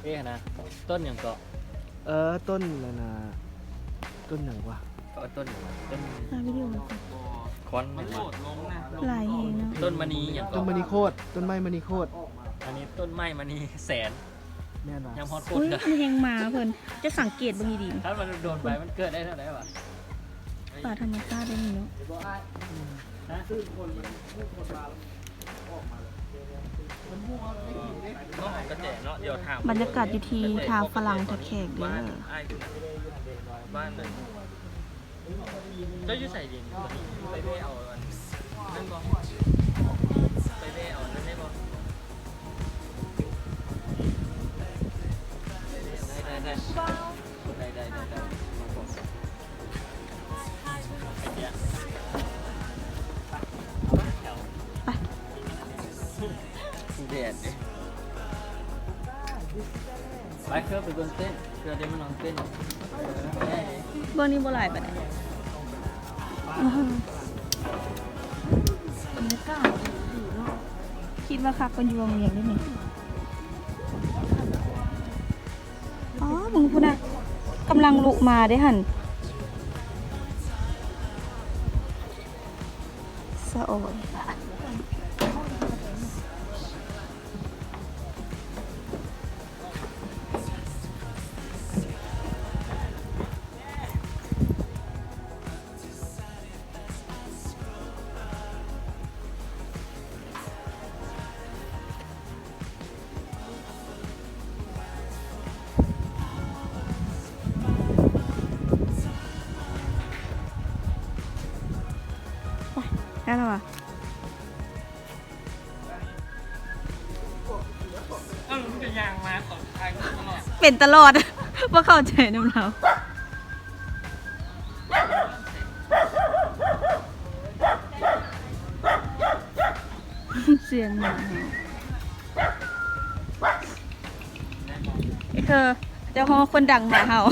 ເດ້ນະ ຕົ້ນຫຍັງເກາະ? ເອີ ຕົ້ນນັ້ນນະ ຕົ້ນຫຍັງວະ? ເຂົາເອີ້ນຕົ້ນຫຍັງວະ? ຕົ້ນ ຖ່າຍວິດີໂອໄວ້ກ່ອນ ຄອນມັນ ຫຼາຍແຮງເນາະ ຕົ້ນມະນີຫຍັງເກາະ? ຕົ້ນມະນີໂຄດ ຕົ້ນໄມ້ມະນີໂຄດ ອັນນີ້ຕົ້ນໄມ້ມະນີແສນ ແມ່ນຫວາ? ຍາມຮອດໂຄດ ອຸ້ຍ ເທື່ອ ມັນແຮງໝາເພິ່ນ ຈະສັງເກດເບິ່ງດີໆ ຄັນມັນໂດນໄປ ມັນເກີດໄດ້ເທົ່າໃດຫວາ? ປ່າທຳມະຊາດໄດ້ນີ້ເນາະ ອືມ ຮະ? ບັນຍາກາດຢູ່ທີ່ທ່າຝຣັ່ງທ່າແຂກເດີ ບ້ານນັ້ນ ເຈົ້າຢູ່ໃສດຽວນີ້? ໄປແວ່ເອົາອັນນັ້ນບໍ່? ໄປແວ່ເອົາອັນນັ້ນໄດ້ບໍ່? ໄດ້ ໄດ້ ໄດ້ ໄດ້ ໄດ້ ໄດ້ ໄດ້ ມາບອກ ໄປ ແດດເດ້ ໄປ ເຄືອໄປເບິ່ງເຕັ້ນ ເຄືອໄດ້ມານອນເຕັ້ນ ເບິ່ງນີ້ບໍ່ຫຼາຍປານໃດ ບັນຍາກາດດີເນາະ ຄິດວ່າຄັກກວ່າຢູ່ວັງວຽງເດ້ນີ້. ອໍ ເບິ່ງພຸ້ນນະ ກຳລັງລຸມາເດ້ຫັ້ນ ສະອອນ. ໄປ ໄດ້ແລ້ວຫວາ? ເອີ ມັນກໍຍ່າງມາ ເປັນຕະຫຼອດ ບໍ່ເຂົ້າໃຈນຳລາວ. ສຽງໝາເຮົາ ນີ້ຄືເຈົ້າຂອງຄົນດັງໝາເຮົາ.